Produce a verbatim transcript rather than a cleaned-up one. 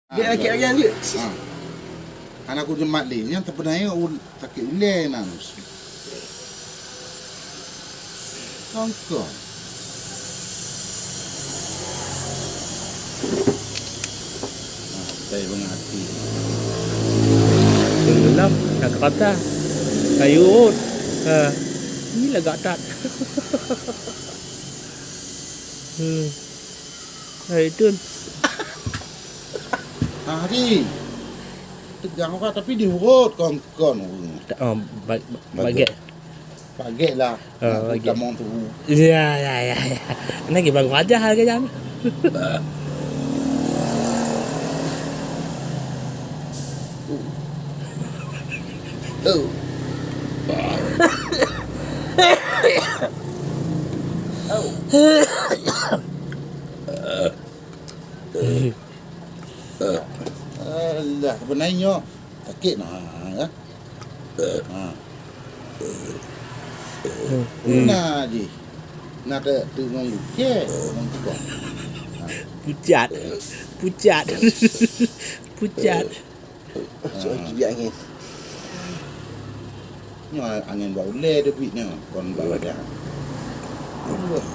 Dia sakik lagi, lanjut. Ha. Anak ku jemak leh, yang terbenai ul-, sakik ulai nan. Kongkong. Ah, tai bangati. Tenggelam, nak ke patah. Kayu. Ha. Inilah gatat. Hmm. Hai, Tun. Hari. Tegang kau, tapi diurut kongkong. Oh, ba-, ba-, baget. Baget lah. Oh, nak baget. Kamu tu. Ya, ya, ya, ya. Lagi baru aja harga jam. Oh. Alah, sebenarnyo sakik nah, ya. Ha. Hmm. Nah, ji. Nah, tak tu nunggu. Ke, nunggu. Ha. Pucat. Pucat. Pucat. Masuk lagi biar angin. Nyo angin baulai debuiknyo, kon baulai. Allah.